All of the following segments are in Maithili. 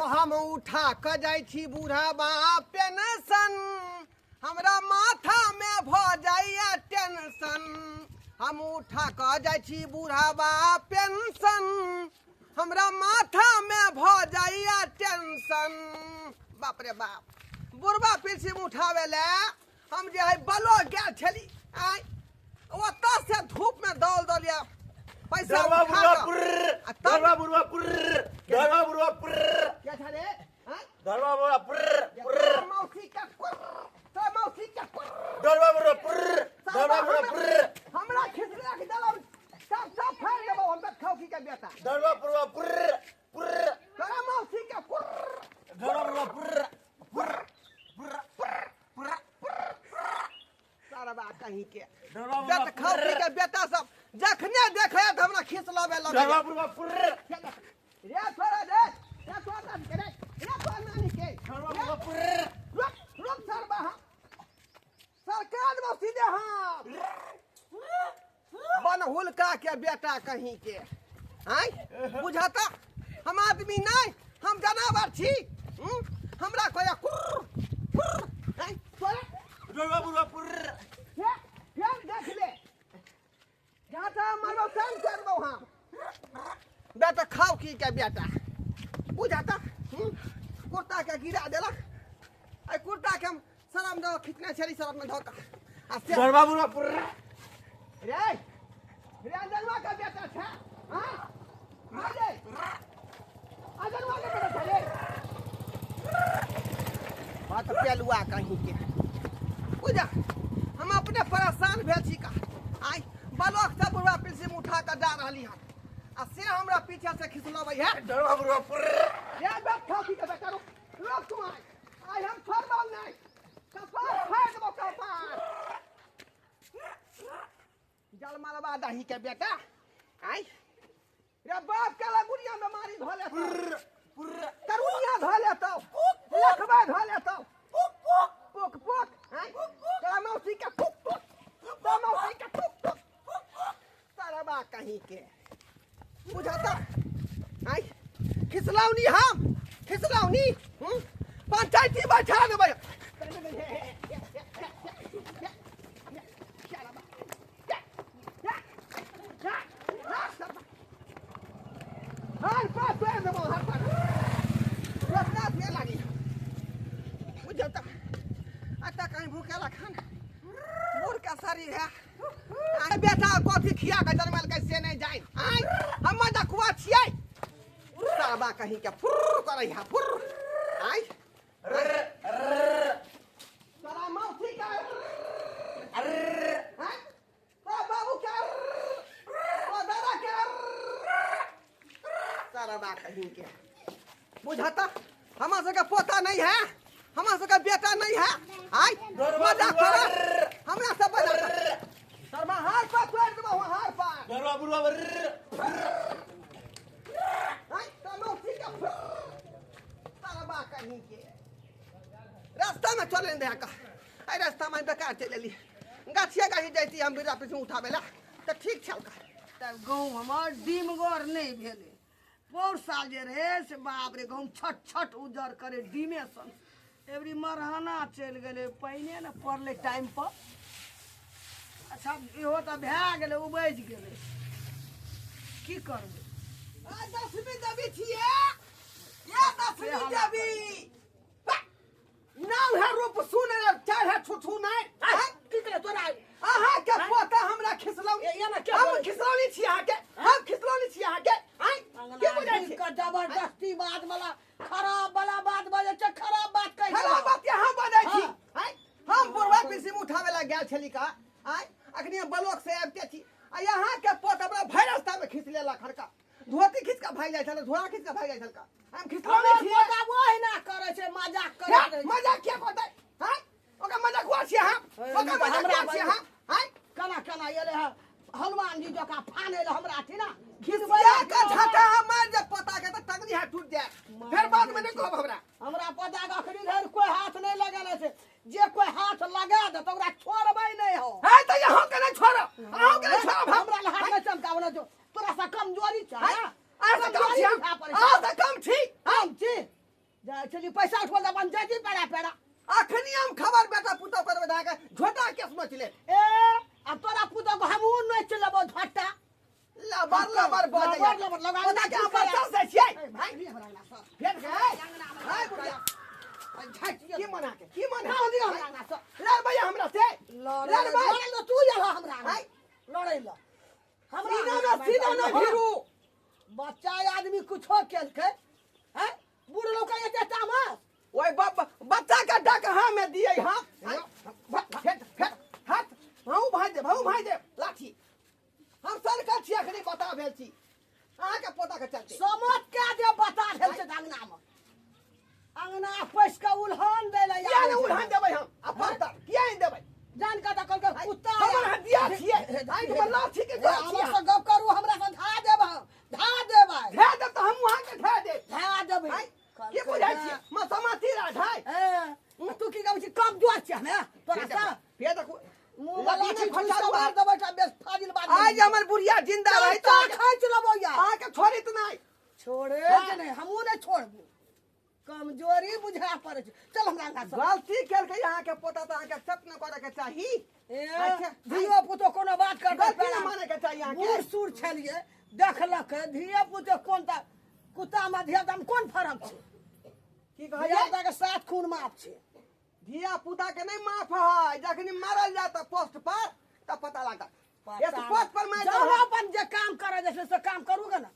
हम उठा कऽ जाइ छी बूढ़ाबा पेंशन, हमरा माथामे भऽ जाइए टेंशन। हम उठा कऽ जाइ छी बूढ़ाबा पेंशन, हमरा माथामे भऽ जाइए टेंशन। बाप रे बाप, बुढ़बा पेंशन उठाबै लए हम जे है बलो गेल छली, आँय ओतऽ से धूपमे दौड़ दलियै पैसा डरवा उठा बुढ़वा कऽ। पुर्र, आ तब डरवा बुढ़वा पुर्र, डरवा बुढ़वा पुर्र, क्या था रे? आँय? डरवा बुढ़वा पुर्र, पुर्र, तोरा मौसी के कुर्र, तोरा मौसी के कुर्र। डरवा बुढ़वा पुर्र, डरवा बुढ़वा पुर्र, हमरा खिसला के देलौ सब सब फाड़ देबौ हम खाऊ की के बेटा। डरवा बुढ़वा पुर्र, पुर्र, तोरा मौसी के कुर्र, डरवा बुढ़वा पुर्र, पुर्र, पुर्र, पुर्र, पुर्र, सारा कहीं के डरवा बुढ़वा बेटा खाऊ पी के बेटा सब जखने देखे त हमरा खिस लबे लगे। डरवा बुढ़वा पुर्र, रे छोरा रे, रे छोरा नानी के रे, रे छोरा नानी के, डरवा बुढ़वा पुर्र, रुक रुक सरबा, हम सरकार में सीधे हम बनहुलका के बेटा कहीं के। आय बुझाता हम आदमी नहीं, हम जानवर छी। हमरा कोया कुर्र कुर्र। आय तोरा डरवा बुढ़वा पुर्र, हे फेर देख ले, जाता मरबो काम करबो हम। बेटा खाओ की के बेटा बुझाता। कुर्ता के गिरा देलक। आई कुर्ता के हम शराब में खिचने छली, शराब में धोका आ से डरवा बुढ़वा पुर्र। रे रे अंजनवा के बेटा छे। हां आ रे अंजनवा के बेटा छे रे। बात पेलुआ कहीं के बुझा, हम अपने परेशान भेल छी का। आई बलोक से बुढ़वा पिलसी में उठा के जा रहली हन आ से हमरा पीछे से खिसलबै है। डरवा बुढ़वा पुर्र। रे बेटा खाओ की के बेटा, रुक रुक तू। आइ आइ हम छोड़बौ नहीं, कपार फाड़ि देबौ कपार। जल मरबा दही के बेटा। आइ रे बाप के लगुनिया बेमारी धऽ लेतौ, पुर्र, पुर्र, करुनिया धऽ लेतौ, लखबा धऽ लेतौ, पुक पुक। आइ तोरा मौसी के पुक पुक, तोरा मौसी के पुक पुक, तरबा कहीं के बुझाता। आइ खिसलौनी, हम खिसलौनी पंचायती बैठा देबै। हार पार तोड़ि देबौ, हार पार रोकना नहि लागी बुझता। अतः कहीं भूखेला खान बूढ़ का शरीर है। आइ बेटा कथी खिया के जनमल कैसे नहीं जाए। आइ हम मजकुआ छियै साबा कहीं के फुर्र करै है फुर्र। आइ तोरा मौसी के, आइ तोरा बाबू के, तोरा दादा के, सारा कहीं के बुझाता। हमार सबके पोता नहीं है, हमार सबके बेटा नहीं है। आइ मजाक कर हमरा सब मजाक शर्मा हार पर तोड़ि देबौ, हार पर। डरवा बुढ़वा पुर्र, आइ तोरा मौसी के सारा कहीं के रास्ता में चले दे का। आई रास्ता में बेकार चलि एली, गाछिया गाछी जैती हम बिरा पीछे उठाबै ला तऽ ठीक छल का। तब गहूँम हमर डीमगर नहि भेलै। पौर साल जे रहै से बाप रे गहूँम छट छट उजर करे डीमे सन। एबरी मरहना चलि गेलै, पानिए ने पड़लै टाइम पर। अच्छा इहो तऽ भए गेलै, उपजि गेलै, की करबै। आ दसवीं देवी छियै, ये दसवीं देवी नाम है रूप सुन चार है छुछू नहीं। की करे तोरा? अहाँ के पोता हमरा खिसलौ, हम खिसलौनी छी अहाँ के, हम खिसलौनी छी अहाँ के। आँय की बुझै छी? जबरदस्ती बात वाला खराब वाला बात बजै छै, खराब बात कहै छै। खराब बात के हम बजै छी। हाँ। आँय हम बुढ़वा पीसी में उठावे ला गेल छली का। आँय अखनी हम ब्लॉक से आबिते छी आ यहाँ के पोता हमरा भरि रास्ता में खींच लेलक। हरका धोती खींच के भागि जाइ छल, झोरा खींच के भागि जाइ छल का। हम खिसलौनी हमर छी। पोता ओहिना करै छै, मजाक करै हे, मजाक किया करतै? आँय ओकर मजाक हुआ छियै हम, ओकर मजाक हुआ छियै हम। आँय केना केना एलै हँ हनुमान जी जकाँ फानै लए हमरा अथी ना खिसिया के झटा हमर जे पोता के तऽ टंगनी हाथ टूट जाए, फेर बाद में नहीं कहब हमरा। हमरा पोता के अखनी धरि कोई हाथ नहीं लगेने छै, जे कोई हाथ लगा देत ओकरा छोड़बै नहीं हो। है तऽ अहाँ के नहीं छोड़ब, अहाँ के नहीं छोड़ब हम। हमरा हाथ में चमकावना जो तोरा से कमजोरी छै। आँय, अहाँ से कम छी हम, अहाँ से कम छी, हम छी। जाइ छली पैसा उठबल तऽ अपन जाइ छी पेड़ा पेड़ा। अखनी हम खबर बेटा पुतोह करबै तऽ अहाँके झोटा केस नोचि लेत। ए आ तोरा पुतोह के हमहूँ नोचि लेबौ झोटा। लबर लबर बजैया। लबर लबर लगा ओना के अहाँ बच्चा से छियै। ए, भाइ नहीं हमरा अंगना सँ। फेर के अंगना मे हाय बुढ़िया। झाँटि की मना के की मना ना दियौ हमरा अंगना सँ। लड़बै हमरा से। लड़ै लड़बै। लड़ै लए तू एलह हमरा अंगना। हाय। लड़ै लए। हमरा सीना अंगना न सीना न भिरू। बच्चा आदमी कुछो केलकै हैं, बूढ़ लोग के एते तामस। ओहि बच्चा के डक हाँ में दिए हाँ। फेट फेट हाथ हमहूँ भाइ देब, हमहूँ भाइ देब लाठी। हम सरकार छी अखनी बता भेल छी अहाँके पोता के चलते। समझ के जे बता भेल छै अंगना में, अंगना पैस के उल्हन दै लए किया ने उल्हन देबै हम आ पत्थर किया ने देबै? जान के तऽ कहलकै कुत्ता हमर हदिया छियै, हमर लाठी के गाछ हमरा छियै। से गप करू, हमरा से धा देब हम, धा देबै। धा देब तऽ हम अहाँके धा देब। धा देबै। की बुझै छियै? मसमाती रह ढाई। ए, तू की कहै छी कमजोर छियै हमे तोरा से? फेर देखू मुँह वाला लाठी लाठी खंडा खंडा मार देबै तऽ बेस फाजिल बात। आज हमर बुढ़िया जिंदा रही तऽ खाँच लेबौ यार। अहाँके छोड़ित नहि। छोड़े के नहि, हमहूँ नहि छोड़बू। कमजोरी बुझा पड़ै छै। चल हमरा अंगना से। गलती केलकै अहाँके पोता तऽ अहाँके एक्सेप्ट नहि करऽ के चाही। ए, अच्छा, धियो पुतो कोनो बात करतै गलती नहि माने के चाही अहाँके। बूढ़ सूढ़ छलियै देखलक धियो पुतो कोन ता कुत्ता मे धिया पुता मे कोन फरक छै? की कहलियै? धिया पुता के सात खून माफ छै। धिया पुता के नहि माफ है, जखनी मारल जाय तऽ पोस्ट पर तऽ पता लागत। पता एक पोस्ट पर मारि जब देलक। अपन जे काम करे जाइ छै से काम करू गे ने।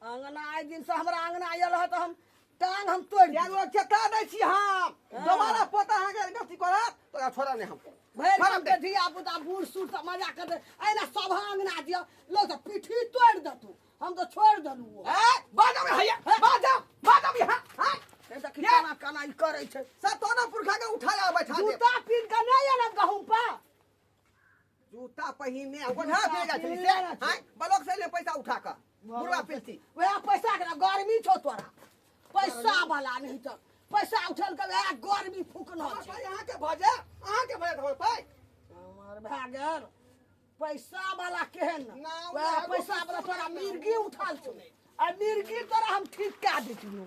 अंगना आइ दिन से हमरा अंगना आयल हँ तऽ हम टांग हम तोड़ि किया देब। लोग चेता दै छी हम। हँ। दोबारा पोता अहाँके गलती करत तऽ ओकरा छोड़ब नहि हम। भरि छोड़ब गाम के नहि। धिया पुता बूढ़ सूढ़ सब मजा करतै, एहिना सभ अंगना दिअ लोक तऽ पीठी तोड़ि देतौ। हम तऽ छोड़ि देलहुँ। ए, बाजब हैया, बाजब, बाजब यहाँ, हाँ? से देखी केना केना ई करै छै। सतोना पुरखा के उठा आ बैठा देब। जूता पिन्ह कऽ नहि आनब गहूँम पर। जूता पहिने गोढ़ा फेर जाइ छली से, हाँ? ब्लॉक से ले पैसा उठा कऽ बुढ़वा पिलती। वएह पैसा के गर्मी छौ तोरा, पैसा वाला नहीं तऽ पैसा उठल के वएह गर्मी फूकना हमर छै। पाइ अहाँके भऽ जाय, अहाँके भऽ जायत हमर पाइ। हमर भए गेल पैसा वाला केहन ना, वएह वएह पैसा वाला तोरा मिर्गी उठल छौ आ मिर्गी तोरा हम ठीक कए दैतियौ।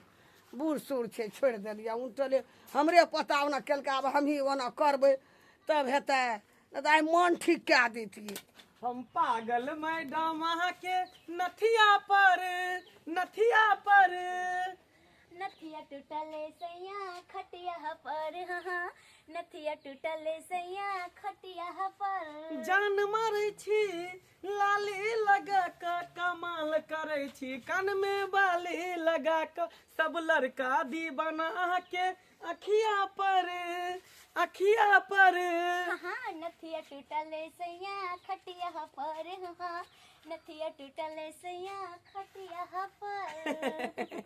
बूढ़ सूढ़ छै छोड़ि देलियै उनटले हमरे पता ओना केलकै, आब हमही ओना करबै तब हेतै, नहि तऽ आइ मन ठीक कए दैतियै। हम पागल मैडम अहाँके नथिया पर, नथिया पर। नथिया टूटले सैया खटिया पर, हाँ नथिया टूटले सैया खटिया पर। जान मारै छी लाली लगा कऽ, कमाल करै छी कान में बाली लगा कऽ, सब लड़का दीवाना अहाँके अखिया पर, अखिया पर। हाँ नथिया टूटले सैया खटिया पर, हाँ नथिया टूटले सैया खटिया पर।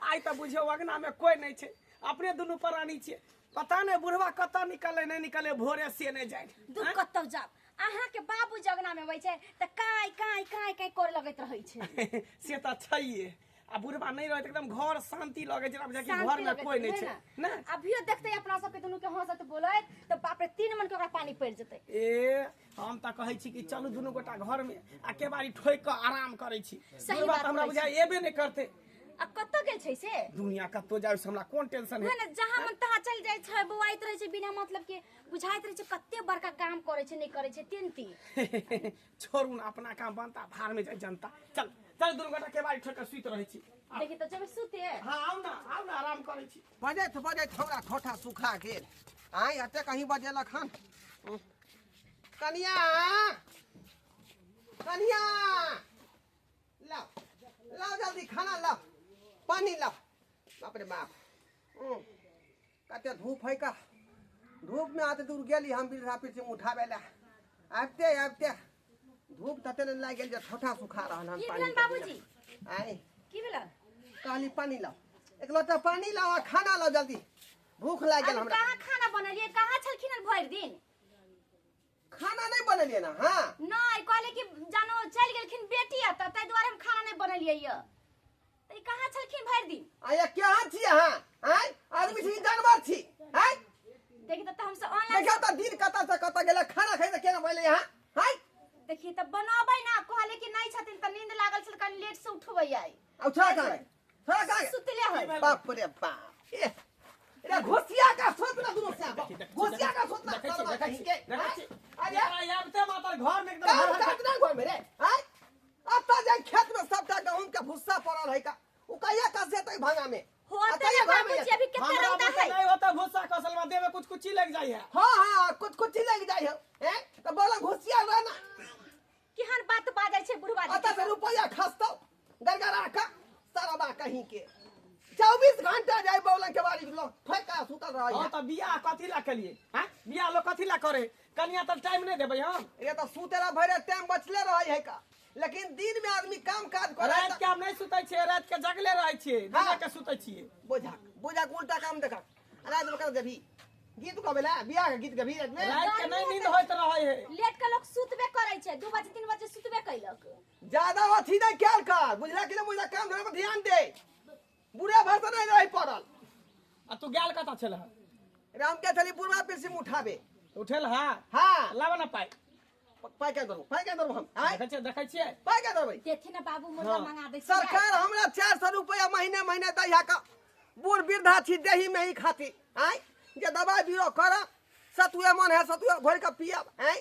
आइ तऽ बुझियौ अंगना में कोई नहीं छै, अपने दुनू प्राणी छियै। पता नहीं बुढ़वा कतऽ निकले नहीं निकले भोरे से नहीं जाए। दू कतौ जाब, अहाँ के बाबू जगना में अबै छै तऽ काई काई काई काई करे लगैत रहै छै। से तऽ छैहे, आ बुढ़वा नहीं रहै तऽ एकदम घर शांति लगै छै, आब जाकि शांति घर में लगैत कोई नहीं छै छै ने। ने। अभियो देखते अपना सबके दुनू के हंसत बोलैत तऽ बाप रे 3 मन के ओकरा पानी पड़ि जेतै। ए हम तऽ कहै छी कि चलू दुनू गोटा घर में आ केबाड़ी ठोकि कऽ आराम करै छी। सही बुढ़वा बात तऽ हमरा कहै बुझाइ छी। एबे नहि करतै। आ कतऽ गेल छै से? दुनिया कतौ जाय से हमरा कोन टेंशन है। उहे ने जहाँ मन तहाँ चलि जाइ छै, बौआइत रहै छै बिना मतलब के, बुझाइत रहै छै कते बड़का काम करै छै नहि करै छै तीन तीन। छोड़ू ने अपना काम बनता भाड़ में जाय जनता। चल चल दुनू गोटा केबाड़ी ठोकि कऽ सुति रहै छी। देखी तऽ जेबै सुते। हाँ आउ ना, आउ ना आराम करै छी। बजैत बजैत हमरा ठोठा सुखा गेल। आइ एते कहीं बजेलक हन। कनिया कनिया लाओ लाओ जल्दी खाना लाओ, पानी लाओ। बाप रे बाप, कते धूप है का, धूप में आते दूर गेली हम बिरधा पीछे उठावे ला, आबते आबते धूप तते ने लागि गेल जे ठोठा सुखा रहल हन। की पानी भेलन बाबूजी? आइ की भेलन? कहली पानी लाओ, एक लोटा पानी लाओ आ खाना लाओ जल्दी, भूख लागि गेल अभी हमरा। कहाँ खाना बनेलियै, कहाँ छलखिन हन भरि दिन? खाना नहीं बनेलियै ना? हाँ नहीं, कहले कि जानो चलि गेलखिन बेटी एतऽ, ताहि दुआरे हम खाना नहीं बनेलियै यऽ। तऽ ई कहाँ छलखिन भरि दिन? आया केहन छी अहाँ? आँय आदमी छी जानवर छी? आँय देखी तऽ हमसब ऑनलाइन देखियौ तऽ दिन कतऽ से कतऽ गेलै, खाना खाइ तऽ केना बनेलियै अहाँ? आँय देखी तऽ बनाबै ना, कहले कि नहीं छथिन तऽ नींद लागल छल, कनि लेट से उठबै आइ। आ छोड़ा कहाँ गेल? छोड़ा कहाँ गेल? सुतले है। बाप रे बाप, ए रे घोसिया का सोच ना दुनो से घोसिया का सोच ना सरवा कहीं के। अरे आबते मातर घर में एकदम काम काज ना घर में रे आय अत्ता जाय खेत में सबटा गहूम के भुस्सा पड़ल है का उ कहिया कसे तई भांगा में होते ना बाबूजी अभी कितना हमरा रौदा बुते है। नहीं होता भूसा कसल में देवे कुछ कुछ लग जाई है। हां हां कुछ कुछ लग जाय हो हैं त बोला घोसिया रह ना केहन बात बाजै छै बुढ़वा। अत्ता से रुपया खसतौ गरगरा का सरवा कहीं के 24 घंटा जाय बोला के बारी लोग ठोका सुतल रह। हां त बियाह कथी ला केलिए हां बियाह लोग कथी ला करे कनिया त टाइम नहीं देबै हम। ये तो सुतेला भरे टाइम बचले रहे है का लेकिन दिन में आदमी काम काज करे रात के हम नहीं सुतै छियै रात के जगले रहै छियै हाँ। दिन के सुतै छियै। बोझा बोझा उल्टा काम देखा रात में कर देबी गीत गबेला बियाह के गीत गबी रात में रात के नहीं नींद होइत रहै है। लेट के लोग सुतबे करै छै 2 बजे 3 बजे सुतबे कैलक। ज्यादा अथी नहीं कैल कर बुझला कि नहीं बुझला काम धंधा पर ध्यान दे बुढ़े भर से नहीं रही पड़ल। आ तू गेल कतऽ छल हँ? राम के छली बुढ़वा पेशी में उठाबे। उठेल हँ? हाँ लाबऽ ना पाइ। पाइ के देबो पाइ के देबो हम आय देखै छियै देखै छियै पाइ के देबै। देथिन ना बाबू मुर्गा मंगा दै छियै। सरकार हमरा 400 रुपया महीने महीने दैया का बूढ़ वृद्धा छी देही में ही खाती आय जे दवाई बीरो करब सतुए मन है सतुए घोरि के पियब आय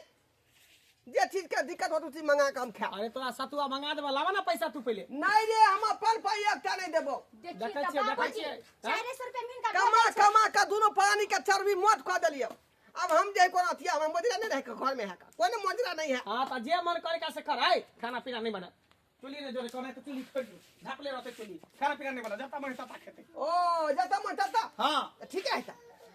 जे चीज के दिक्कत होत चीज मंगा के हम खाएब। अरे तोरा सतुआ मंगा देबो लाबऽ ना पैसा तू पहिले। नहीं रे हम अपन पाइ एकटा नहीं देबो। देखी देखै तऽ छियै, देखै बाबूजी छियै। 400 रुपया में हिनका कमा भेटै छै। कमा के दुनू प्राणी के चर्बी मोट कऽ देलियौ। अब हम जे कोनो अथी हम मजरा नहीं रहे घर में है का कोनो मजरा नहीं है। हां त जे मन करे का से कर आय खाना पीना नहीं बना चुली ने जोरे कोने तो चुली खोल दू ढापले रहते चुली खाना पीना नहीं बना जता मन तता खेते। ओ जता मन तता हां ठीक है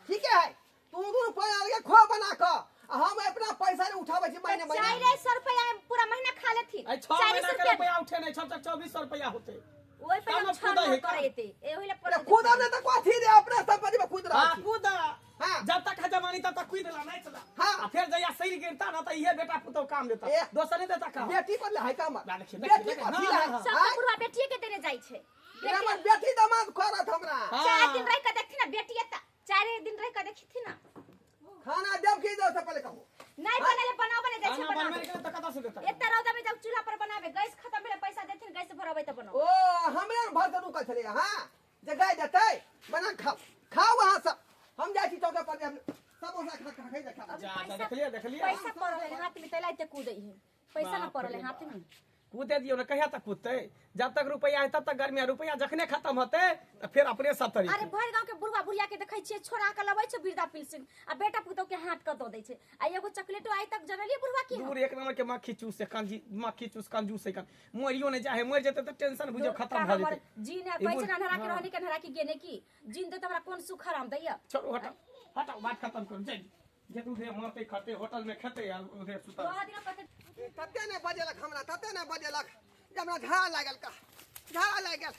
ठीक है तू दुनू प्राणी के खो बना के आ हम अपना पैसा नहीं उठाबै छी महीने महीने। 400 रुपया में पूरा महीना खा लेथिन। आई 6 महीना के रुपया उठे नहीं 6 तक 2400 रुपया होते ओइ पर हम कूदा है करे एते ए ओइ ला अरे कूदा नहीं त कथी रे अपना संपत्ति में कूद रहा हां कूदा हां जब तक है जवानी तब तक कूद ला नहीं चला। हां आ फिर जइया सही गिरता ना त इहे बेटा पुतौ काम देता दोसर नहीं देता काम। बेटी पर है काम बेटी कथी ला सब बुढ़वा बेटिए के देने जाइ छै। हमर बेटी दमाद करत हमरा 4 दिन रह के देखथिन ना बेटी एता 4 दिन रह के देखथिन ना। खाना देब की दो से पहले कहू नहीं बनेले बनाबे नहीं जाइ छै खाना बनाबे बनबे के त कतऽ से देता एता रौदा में जब चूल्हा पर बनाबे गैस खत्म भेले पैसा देथिन गैस भरबै त बनाओ। ओ हमरे भर से रुकल छलै हां जे गाय देतै बना खाओ खाओ वहां सब हम जाइ छी चौका पर समोसा खा खा खा खा जा जा देखलिए देखलिए पैसा पड़ल है हाथ में तैला एते कूदै है पैसा ना पड़ल है हाथ में कूदे दियो ना कहिया तक कूदते जब तक रुपया है तब तक गर्मी रुपया जखने खत्म होते त फिर अपने सब तरीके। अरे भर गांव के बुढ़वा बुढ़िया के देखै छियै छोड़ा के लबै छै वृद्धा पेंशन आ बेटा पुतौ के हाथ के दऽ दै छै आ एगो चॉकलेटो आइ तक जनलियै बुढ़वा की दूर एक नंबर के मक्खी चूस से कंजी मक्खी चूस कंजूस से कन मरियो नहीं चाहे मर जेते त टेंशन बुझो खत्म भ जेते। जी ने कहै छै अन्हरा के रहनी के अन्हरा की गेने की जीन दे त हमरा कोन सुख आराम दैया। छोड़ो हटाओ हटाओ बात खत्म करू जाई जे तू उधर मरते खते होटल में खेते आ उधर सुतल तते नहीं बजेलक हमरा तते नहीं बजेलक जे हमरा झाड़ा लागल का झाड़ा लागल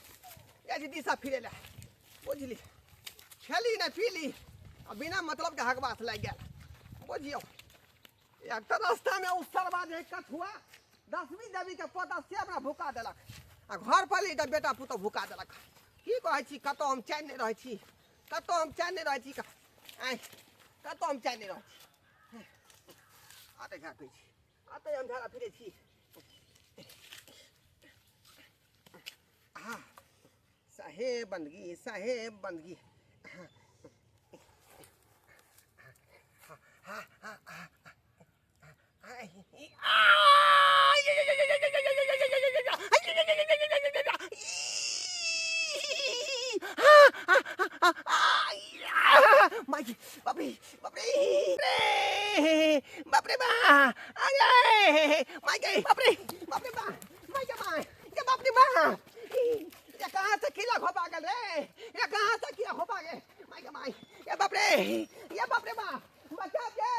जाइ छी दिशा फिरे ला बुझली खेली नहीं पीली आ बिना मतलब के हकबास लागि गेल बुझियौ। एक तऽ रास्ता में उसरबा जे कछुआ 10वीं देवी के पोता से हमरा भुका देलक आ घर पर ली तऽ बेटा पुतहु भुका देलक। की कहै छी कतौ हम चैन नहि रहै छी कतौ हम चैन नहि रहै छी आँय कतौ हम चैन नहि रहै छी आते झाँकै छी आते हम झाड़ा फिरै छी। हाँ साहेब बंदगी साहेब बंदगी। बापरे बापरे बापरे बा अरे माई बापरे बापरे बा माई बा ये बापरे बा ये कहाँ से कीला खोपा गेल रे ये कहाँ से कीला खोपा गेल माई के माई ये बापरे ये बापरे बा बचाव ये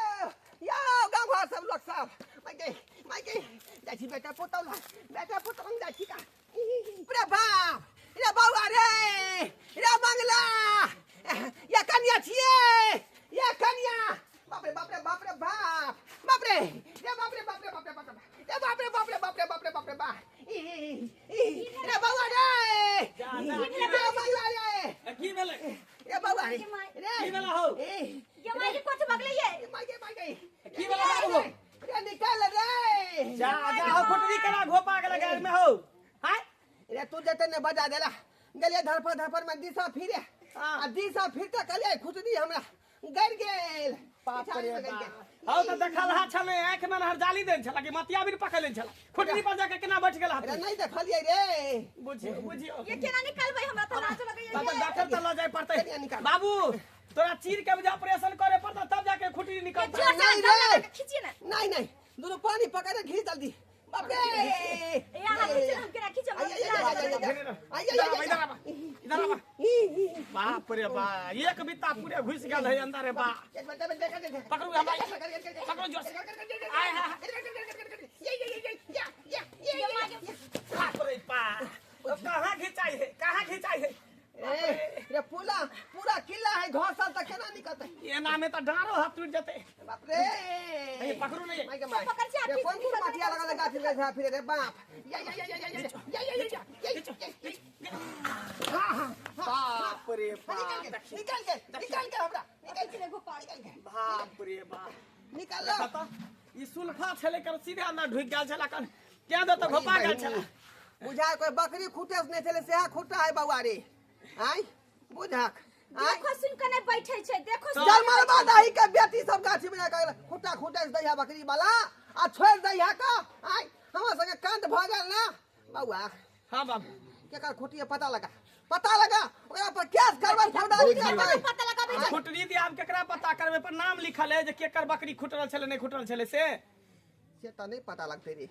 या गाँव घर सब लोग सब माई के जाइ छी बेटा पुतौह लग बेटा पुतौह लग जाइ छी का रे बाप रे बौआ रे रे मंगला ये कनिया छियै ये कनिया बाप रे बाप रे बाप रे बाप बाप रे रे बाप रे बाप रे बाप रे बाप रे बाप रे बाप रे बाप रे बाप रे बाप रे बाप रे बौआ रे रे मंगला रे की भेलै रे बौआ रे की भेलै हौ ये माई के कोच भगलै ये माई के माई के की भेलै बाबू हौ रे निकाल रे जा जा हौ फुटरी केना घोपा गेलै गाड़ी में हौ हाय रे तू जते ने बजा देला गेलिए धरफड़ धरफड़ में दिशा फिरे आ दिशा फिरते कहलियै खुटनी हमरा गड़ गेल। बाप रे पिछाड़ी से गड़ गेल। बाप। हौ तऽ देखल हा छलै आँखि में हरजाली देन छला कि मतिया भी पकड़ लेन छला खुटनी पर जाके केना बैठ गेल अरे हाथी। नहीं देखलियै रे। बुझियो बुझियो। ये केना निकालबै हमरा तऽ लाज लगैया। तब तऽ डॉक्टर तऽ लऽ जाय कनिया पड़तै निकाल। बाबू तोरा चीर के जे ऑपरेशन करे पड़तौ तब जाके खुटनी ये निकलतौ। जोर से नहीं दम रे। लगा के खींचिए ना। नहीं नहीं दोनों पानी पकड़ के खींच जल्दी। बाप रे। ए अहाँ खींचिए ना, हम केना खींचब? आई, आई, आई, आई, आई, आई, इधर आबा, इधर आबा, इधर आबा। बाप रे बा एक बित्ता पूरे घुस गेल है अंदर रे बा। पकड़ू हमरा पकड़ू जोर से। आय हाय हाय। ये माँ के- बाप रे बा ओ कहाँ घिचाई है कहाँ घिचाई है? ए, रे पूरा पूरा किला है घोंसला तक केना निकलतै? एना में तऽ डाँरो हाथ टूट जेतै। बाप रे। ए, पकड़ू नहीं। माय के माय। पकड़ जा, रे खींच, कोन कोन निकल, माटिया लगल गाछ गाछ फिरे रे बाप। या या या या या या या या या या या। बाप रे निकल बाप के निकल के निकल के हमरा निकल के निकल के बाप रे बाप। निकल। देखा तऽ, ई सुल्फा छलै कर सीधे अंदर ढुकि गेल छला कन क्या दे तऽ घोपा गेल छला। बुझा कोई बकरी खूटे से नहीं छले सेहा खूटा है बौआ रे। आय बुझाक आय देखो सुन के नहीं बैठे छै देखो सुन चल मरबा दाही के बेटी सब गाछी में जाके खूटा खूटे से दैहा बकरी वाला आ छोड़ दैहा का। आय हमरा संगे कांड भ गेल ना बौआ। हाँ बाबू केकर खूटी पता लगा पता लगा ओकरा पर केस करबै फौजदारी करबै। पता लगाबै छै। खुटरी दे आब केकरा पता करबै पर नाम लिखल है जे केकर बकरी खुटरल छलै नहि खुटरल छलै से से तऽ नहीं पता लगतै रे।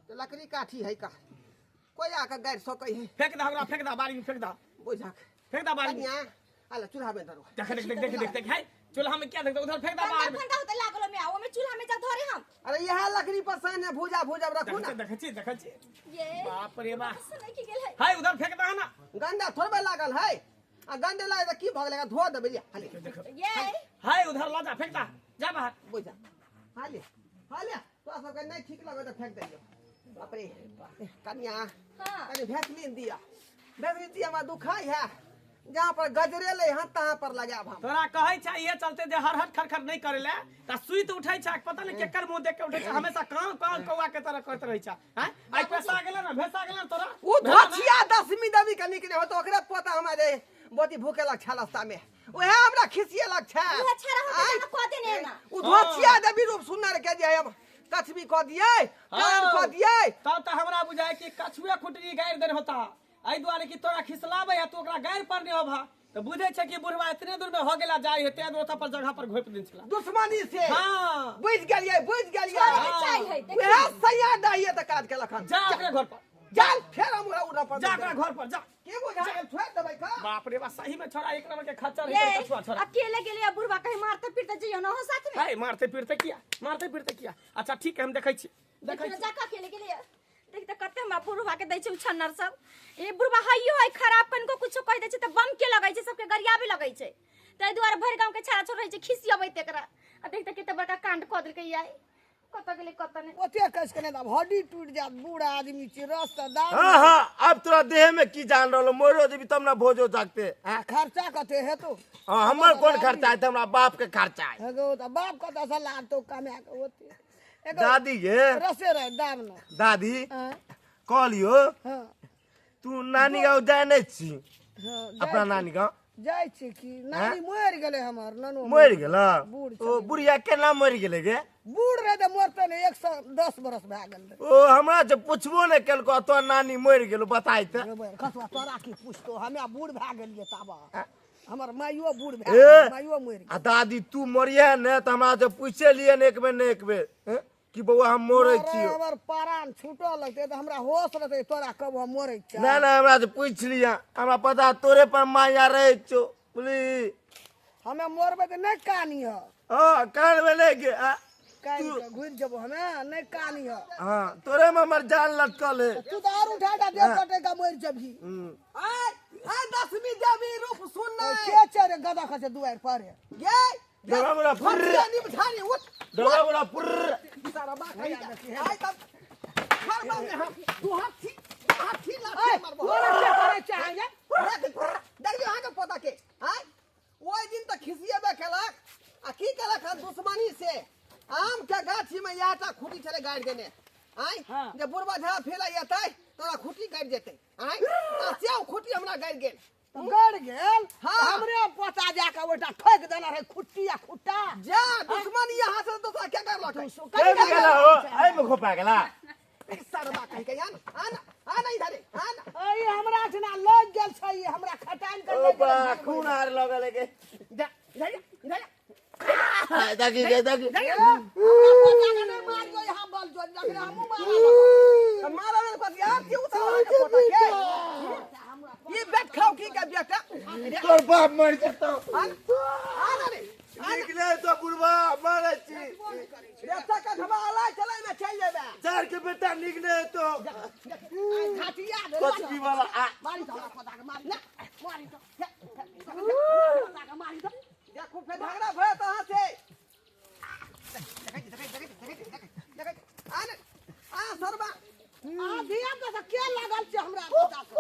तो लकड़ी काठी है का कोई आके गाड़ि सकै है। फेंक दे हमरा फेंक दे बाड़ी में फेंक दे बुझाक फेंक दे बाड़ी में। कनिया आला चूल्हा में धरो। देख देख देख देख देख देख है चूल्हा में क्या देखते उधर फेंक दे गंदा बाहर में। फंदा होते लागलो में आओ में चूल्हा में जा धरे हम। अरे यह लकड़ी पर साने भूजा भूजा रखू ना। देख छी देख छी। ये बाप रे बाप। सुनै की गेल है। है उधर फेंक दे ना। गंदा थोड़बे लागल है आ गंदे लागे तऽ की भऽ गेलै धो देबै लिया हाले। ये है उधर ला जा फेंक दे जा बाहर। बुझा हाले हाले तोरा सबके नहीं ठीक लगै तऽ फेंक दैयौ। बाप रे कनिया हां कनि भैसलीन दिया भैसलीन दिया हमरा दुखाइ है जहाँ पर गजरेले हन तहाँ पर लगायब हम। तोरा कहै छै इहे चलते जे हर हर खरखर नहीं करेले त सुइत उठै छै पता नहीं केकर मुंह देख के उठै छै हमेशा कांव कांव कौआ के तरह करैत रहै छै। हैं आइ पैसा गेलै ना भैसा गेलै ना तोरा उ धोछिया दसमी दबी के निकले हो तो ओकरे पोता हमारे बोती भूखेलक छल रास्ता में उहे हमरा खिसियलक छै। उहे अच्छा रहत त कह देने ना। उ धोछिया देवी रूप सुनर के जे हम कछबी कह दियै कान कह दियै तब त हमरा बुझाय कि कछुए खुटरी गारि देने होता एहि दुआरे कि तोरा खिसलाबै आ तू ओकरा गारि पर नहीं होबा त बुझै छै कि बुढ़वा इतने दूर में हो गेला जाय है ते दूर ओतऽ पर जगह पर घोपि देने छला। दुश्मनी से। हाँ बुझ गेलियै बुझ गेलियै। छोड़े के चाही है देखियौ। उहे सैया दहिए त काज केलक हन। जा ओकरे घर पर चल फेर हम ओकरा उड़ा पर जा ओकरा घर पर जा। के बुझा गेल छोड़ देबै का? बाप रे बा सही में छोड़ा एक नंबर के खच्चर है ये कछुआ छोड़ा। अकेले गेले बुढ़वा कहीं मारते पीटते जइयो ना हो साथ में। है मारते पीटते किया मारते पीटते किया? अच्छा ठीक है हम देखै छी देखै देखियो ना जाके अकेले गेले देख त कते हमरा बुढ़वा के दै छै उछन्नर सब। ए बुढ़वा हइयो है खराब कनको कुछो कह दै छै त बम के लगै छै सबके गरियाबे लगै छै तै दुआरे भरि गांव के छाड़ा छोड़ रहै छै खिसियबै एकरा। आ देख त कते बड़का कांड क देलकै याई कत गेलै कत नै। ओते कस के नहि आब हड्डी टूटि जायत बूढ़ आदमी छी रस त दाम। हाँ हाँ अब तोरा देह में की जान रहलो मरो जेबी तब ना भोजो जागते। आ खर्चा कते हेतौ? हाँ हमर कोन खर्चा है हमरा बाप के खर्चा है। हेगो त बाप कतऽ से लानतौ कमा के ओते। एगो दादी गे रसे रहे दाम न। दादी हाँ कहलियो हाँ तू नानी गाँव जाय नहीं छी? हाँ अपना नानी गाँव जाइ छी की नानी मरि गेलै हमर ननो मरि गेल? बूढ़ ओ बुढ़िया केना मरि गेलै गे? बूढ़ रहे तऽ मरते नहि 110 बरस भए गेल रहे। ओ हमरा जे पुछबो नहि केलको तोर नानी मरि गेलो बताय तऽ। खसुआ तोरा की पुछतो हमे बूढ़ भए गेलियै ताबा हमर माइयो बूढ़ भए गेलै माइयो मरि गेल। आ दादी तू मरिहे ने तऽ हमरा जे पूछे लिए ने एक बेर ने एक बेर कि बौआ हम मरै छियौ। हमर प्राण छूटऽ लगतै तऽ हमरा होश रहतै तोरा कब हम मरै छियै। नहि नहि हमरा जे पूछि लिअ हमरा पता तोरे पर माया रहै छौ बुझली। हमे मरबै तऽ नहि कानिह। हँ कानबै नहि गे कानि कऽ घुरि जेबो हमे नहि कानिह। हँ तोरे में हमर जान लटकल है। तू तऽ आर उठा उठा देह कटै का मरि जेबही। आय आय दसमी देवी रूप सुन नै के छै रे गदा खसे दुआरि पर गे डरा पुर्र डरा पुर्र सारा बात आय तब मरबा में हम तू हाथी हाथी लाठी मारबो। तोरा के करै चाहे देखियो अहाँ के पोता के आय ओहि दिन तऽ खिसियेबे केलक आ की केलक हन दुश्मनी से आम के गाछी में इएहटा खूटी छलै गाड़ि देने आय जे बुढ़बा झा फेला एतै तोरा खूटी गाड़ि जेतै आय आ से खूटी हमरा गाड़ि गेल। गड़ गेल। हमरे पोता जाके ओटा ठोक देना रहे खुट्टी आ खुट्टा। जा दुश्मन यहाँ से दोसरा क्या कर लक के गेला हो एइ में खोपा गेला सरबा कह के आन आन आन इधर आन। ए हमरा जना लग गेल छै हमरा खटान कर ओ बा खून आर लगल के जा इधर इधर देखी के देखी हमरा पोता के नहीं मारियो यहाँ बल जो जकरा हमहू मारा मारा में कथी यार क्यों साला के पोता के ये बैठ खाओ की के बेटा तोर बाप मर जतो आन आन रे निकले तो बुढ़वा मारे छी रे तक घबरा चले में चल जेबे चार के बेटा निकले तो घाटिया दे कचबी वाला आ मारी तो हमरा पोता के मारी ना मारी तो पोता के मारी तो देखो फिर झगड़ा भय तो हां से देखै देखै देखै देखै देखै आन आ सरबा आ धिया पुता के लागल छै हमरा पोता के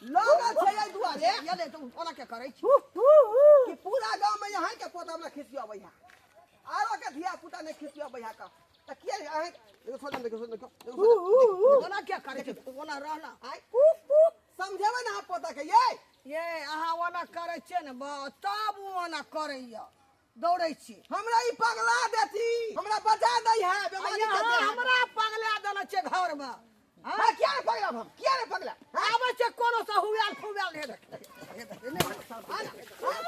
लागल छै एहि दुआरे ये ले तो ओना के करै छी कि पूरा गांव में यहाँ के पोता हमरा खिसियाबै है आरो के धिया पुता नहीं खिसियाबै है का त किया अहाँ देखो सोचन देखो सोचन देखो ओना के करै छी ओना रहला आइ समझेबै ना अहाँ पोता के ये ये अहाँ ओना करै छियै ने तब ओना करैया दौड़ै छी हमरा ई पगला देती हमरा बचा दै है बीमारी के अहाँ हमरा पगला देने छै घर में। हां किया रे पगला हम किया रे पगला आबै छै कोनो से हुआल फुआल हे देख आ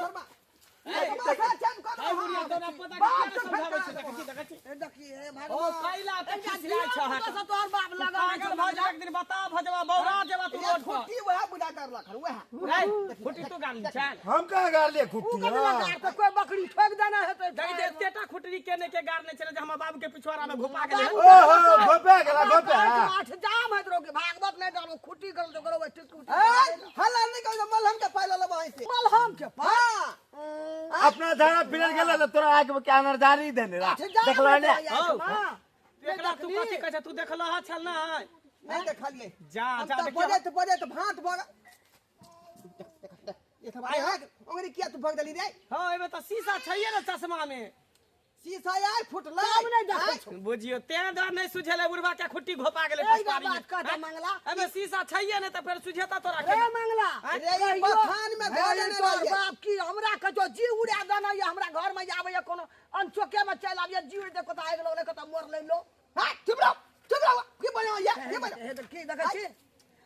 सरबा हम कहाँ गाड़लियै खुट्टी? कोई बकरी ठोक देना हेतै। एतेटा खुटरी केने के गाड़ने छलै जे हमर बाबू के पिछुआरा में घोपा गेलै। ओहो घोपा गेला घोपा। आठ जाम हैत रोके भागवत नहीं डालो खुट्टी गल तो करो टिक हल्ला नहीं कहो मलहम के पाइ लऽ लेबै से। मलहम के पाइ अपना धारा फिरल गेला त तोरा आग में के अनरदारी देने रा देखलो ने। एकरा तू कथि कहै छ? तू देखलह छल नै? नहीं देखलियै। जा जा देखियो बजैत बजैत भात भग ये सब आइ ओंगरी किया तू भग देली रे? हां एमे त शीशा छैये ने चश्मा में। शीशा आइ फुटलै तब नै देखै छौ। बुझियो तें द्वार नै सुझेलै बुढ़वा के खुट्टी घोपा गेलै पछतारी में। बात कह मंगला एमे शीशा छैये ने त फेर सुझेता तोरा के। रे मंगला रे ई बथान में धऽ देने रहियै। बाप की हमरा कहियो जी उड़ा देना या हमरा घर में आबै या कोनो अनचोके में चलि आबिय जी उड़ देखो त आगि लगलै कत मोर लै लो। हां चुप रहो चुप रहो की बजौ ये की बजौ हे की देखै छी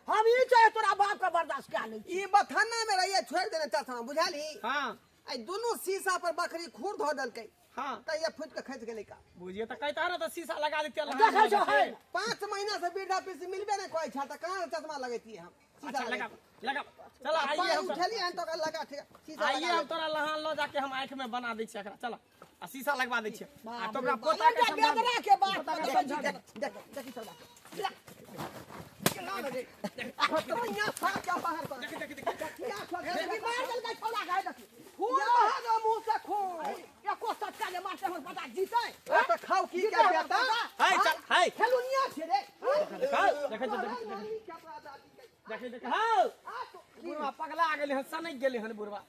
हम ई चाहे तोरा बाप के बर्दाश्त कए लै छी। ई बथाना में रहियै छोड़ि देने चश्मा बुझाली। हां आई दुनू शीशा पर बकरी खुर धऽ देलकै। हां त ये फुट के खसि गेलै का। बुझियो त कहता न त शीशा लगा देते देखै छौ है 5 महीना से वृद्धा पेंशन मिलबे नै करै छ त कहां चश्मा लगैतियै हम? शीशा लगा लगा चल आइए हम उठलियै हन त ओकरा लगा ठीक शीशा आइए हम तोरा लहान ल जाके हम आंख में बना दै छियै एकरा। चल आ शीशा लगवा दै छियै आ तोरा पोता के बेदरा के बात देख देख देखी चल ना रे खतरिया साफ क्या बाहर कर देख देख देख क्या देखी मार देलकै छौड़ा के देखी खून बहा दो मुंह से खून एको सटका जे मारते हमर पता जीतै त खाओ की के बेटा हाय चल हाय खेलुनिया छै रे देख देख देख देख हां बुढ़वा पगला गेलै हन सनक गेलै हन बुढ़वा।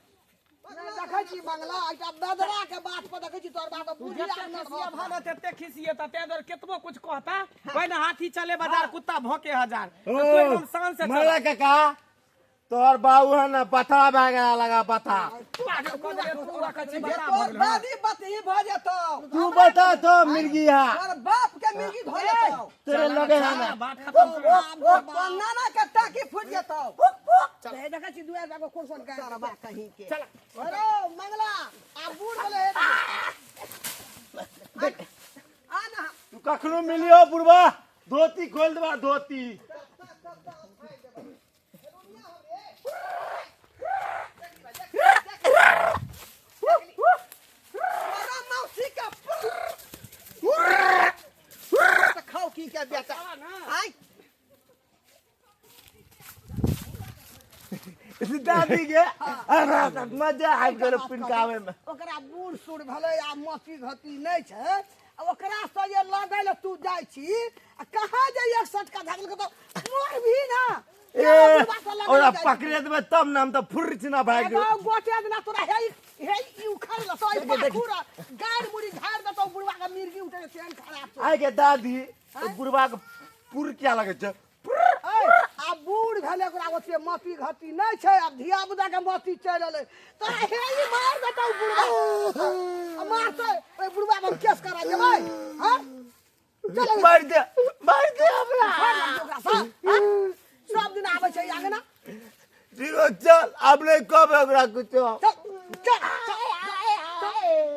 देखै छी मंगला एकटा बेदरा के बात पर देखै छी तोर बाप के बुझिया खिसिया भालो तेते खिसिए त ते दर केतबो कुछ कहता कोई ना हाथी चले बाजार कुत्ता भौंके हजार त तू एकदम शान से चल। मरा काका तोर बाबू है ना पथा भए गेला लगा पथा। तोर दादी बतही भ जेतौ तू बता तो मिर्गी है तोर बाप के मिर्गी भ जेतौ तेरे लगे है ना बात खत्म कर। तोर नाना के टाकी फूट जेतौ। चल देखै छी दुआर बाबू कोन कोन के सरबा कहीं के चल अरे मंगला आ बूढ़ भेलै देख आ ना तू कखनो मिलियो बुढ़वा धोती खोल देबा धोती। मौसी का खाओ की के बेटा आइ दादी के अरे मजा आबि गेल पिनकावे में। ओकरा बूढ़ सूढ़ भेलै आ मती घती नहि छै आ ओकरा से जे लगै ले तू जाइ छी आ कहाँ जे एक सटका धऽ देलकै त मोर भी ना। ए ओरा पकड़े देबै तब ना हम त फुर्र छिना भागि गेल। गोटे दिना तोरा हे हे ई उखड़ लतो ई पाखुर गाड़ मुड़ी झाड़ देतौ बुढ़वा के मिर्गी उठे तेहन खराब छौ। आइ के दादी बुढ़वा के पुर किया लगै छै? ए आब बूढ़ भेलै, ओकरा ओते मती घटी नहि छै, आब धिया पुता के मती चलि एलै। तोरा हे ई मार देतौ बुढ़बा, आ मारतै ओहि बुढ़बा पर हम केस करा देबै। हँ, चल। मारि दे, मारि दे हमरा। मार लगतै ओकरा सँ, हँ? सब दिन आबै छै आगे ना। ठीक हो, चल, आब नहि कहबै ओकरा कुछो। चल चल चल।